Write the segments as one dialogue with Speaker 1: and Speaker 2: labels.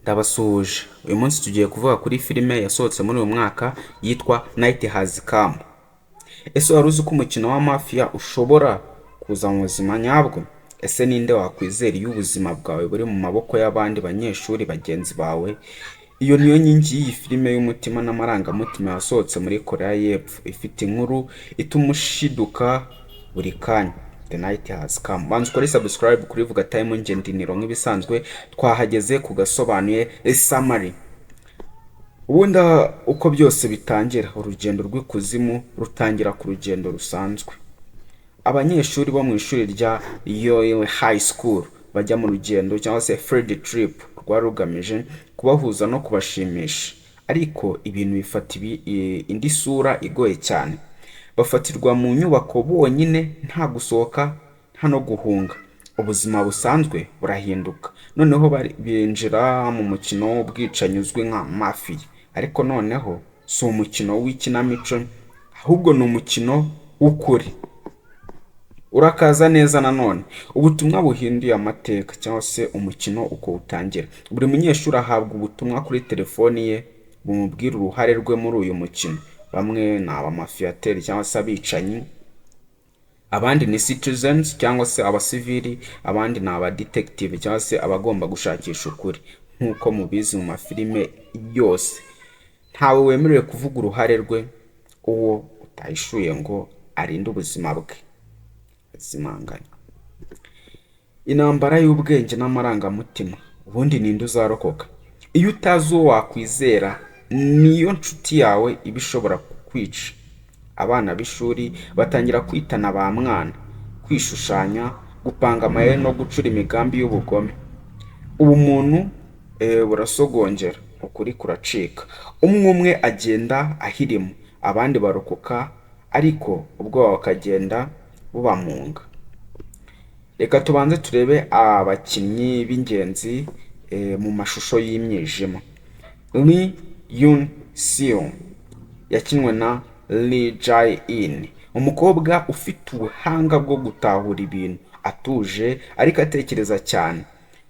Speaker 1: Ndabasuhuje. Uyu munsi tugiye kuvuga kuri filime yasohotse muri uyu mwaka yitwa Night Has Come. Ese wari uzi ko umukino wa mafia ushobora kuza mu buzima nyabwo? Ese ninde wakwizera iyo ubuzima bwawe buri mu maboko y'abandi banyeshuri bagenzi bawe? Iyo niyo nkingi y'iyi filime y'umutima n'amarangamutima yasohotse muri Koreya y'Epfo, ifite inkuru ituma ushiduka buri kanya. The Night Has Come. Banza ukore subscribe kuri Vuga Time, njye ndi Niro nk'ibisanzwe, twahageze ku gasobanuye summary. Ubundi uko byose bitangira, urugendo rw'ikuzimu rutangira ku rugendo rusanzwe. Abanyeshuri bo mu ishuri rya Yoil High School bajya mu rugendo cyangwa se field trip rwari rugamije kubahuza no kubashimisha. Ariko ibintu bifata indi sura igoye cyane. Bafatirwa mu nyubako bonyine, nta gusohoka, nta no guhunga. Ubuzima busanzwe burahinduka. Noneho binjira mu mukino w'ubwicanyi uzwi nka mafia. Ariko noneho si umukino w'ikinamico, ahubwo ni umukino w'ukuri. Urakaza neza nanone. Ubutumwa buhinduye amateka cyangwa se umukino uko utangira. Buri munyeshuri ahabwa ubutumwa kuri telefoni ye bumubwira uruhare rwe muri uyu mukino. Bamwe ni abamafiyateri cyangwa se abicanyi, abandi ni citizens cyangwa se abasivili, abandi ni abadetective cyangwa se abagomba gushakisha ukuri. Nk'uko mubizi mu mafilime yose, ntawe wemerewe kuvuga uruhare rwe, uwo utahishuye ngo arinde ubuzima bwe azimanganya. Intambara y'ubwenge n'amarangamutima. Ubundi ninde uzarokoka? Iyo utazi uwo wakwizera, niyo nshuti yawe iba ishobora kukwica. Abana b'ishuri batangira kwitana ba mwana, kwishushanya, gupanga amayeri no gucura imigambi y'ubugome. Ubumuntu burasogongera, ukuri kuracika, umwe umwe agenda ahirima, abandi barokoka, ariko ubwoba bukagenda bubamunga. Reka tubanze turebe abakinnyi b'ingenzi mu mashusho y'imyijima. Lee Yoon Seo yakinwe na Lee Jae-in, umukobwa ufite ubuhanga bwo gutahura ibintu, atuje ariko atekereza cyane.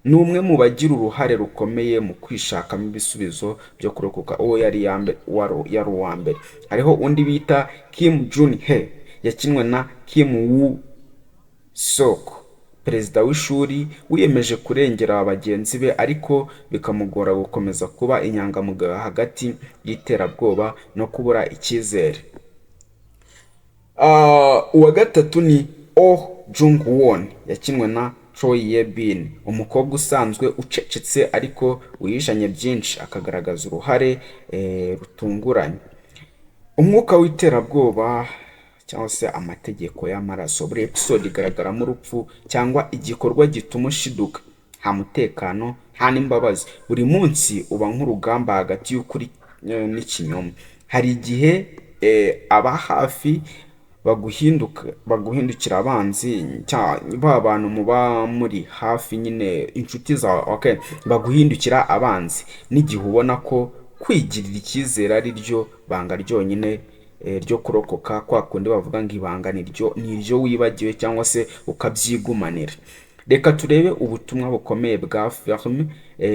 Speaker 1: Ni umwe mu bagira uruhare rukomeye mu kwishakamo ibisubizo byo kurokoka. Uwo yari uwa mbere. Hariho undi bita Kim Jun Hee, yakinwe na Kim Woo Seok, perezida w'ishuri wiyemeje kurengera bagenzi be, ariko bikamugora gukomeza kuba inyangamugayo hagati y'iterabwoba no kubura icyizere. Uwa gatatu ni Oh Jung Won, yakinwe na Choi Ye Bin, umukobwa usanzwe ucecetse ariko wihishanye byinshi, akagaragaza uruhare rutunguranye. Umwuka w'iterabwoba cyangwa se amategeko y'amaraso. Buri episode igaragaramo urupfu cyangwa igikorwa gituma ushiduka. Nta mutekano, nta n'imbabazi. Buri munsi uba nk'urugamba hagati y'ukuri n'ikinyoma. Hari igihe aba hafi baguhindukira abanzi, ba bantu muba muri hafi nyine, inshuti zawe, okay, baguhindukira abanzi, n'igihe ubona ko kwigirira icyizere ari ryo banga ryonyine ryo kurokoka. Kwa kundi bavuga ngo ibanga ni iryo wibagiwe cyangwa se ukabyigumanira. Reka turebe ubutumwa bukomeye bwa filime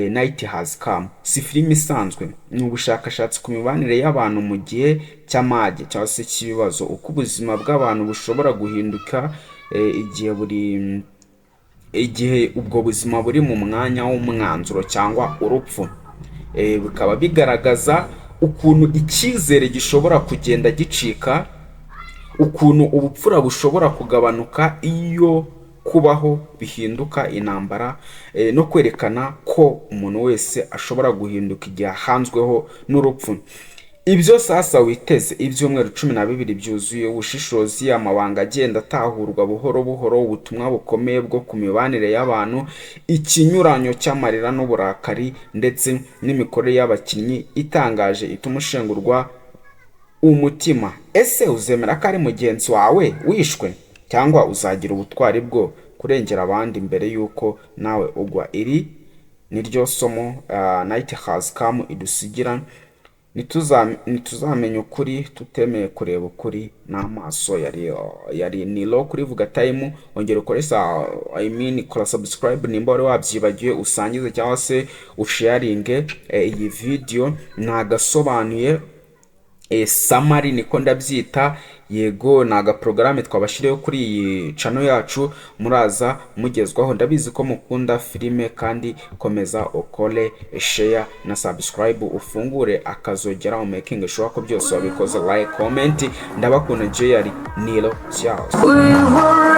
Speaker 1: Night Has Come. Si filime isanzwe, ni ubushakashatsi ku mibanire y'abantu mu gihe cy'amage cyangwa se cy'ibibazo, uko ubuzima bw'abantu bushobora guhinduka igihe buri igihe ubwo buzima buri mu mwanya w'umwanzuro cyangwa urupfu. Bikaba bigaragaza ukuntu icyizere gishobora kugenda gicika, ukuntu ubupfura bushobora kugabanuka iyo kubaho bihinduka intambara, no kwerekana ko umuntu wese ashobora guhinduka igihe ahanzweho n'urupfu. Ibyo sasa witeze: ibyumweru 12 byuzuye ubushishozi, amabanga agenda atahurwa buhoro buhoro, ubutumwa bukomeye bwo ku mibanire y'abantu, ikinyuranyo cy'amarira n'uburakari, ndetse n'imikorere y'abakinnyi itangaje ituma ushengurwa umutima. Ese uzemera ko ari mugenzi wawe wishwe, cyangwa uzagira ubutwari bwo kurengera abandi mbere y'uko nawe ugwa? Iri ni ryo somo Night Has Come idusigira. Ntituzamenya ukuri tutemeye kureba ukuri n'amaso. Yari Nilo kuri Vuga Time. Ongera ukore sa, I mean, kora subscribe nimba wari wabyibagiwe, usangize cyangwa se usharinge iyi video. Nagasobanuye summary niko ndabyita. Yego, ni agaporogaramu twabashyiriyeho kuri iyi channel yacu, muraza mugezwaho. Ndabizi ko mukunda filime, kandi komeza ukore share na subscribe, ufungure akazogera, umaking sure ko byose wabikoze, like, comment. Ndabakunda. Njye yari Nilo. Ciao.
Speaker 2: We were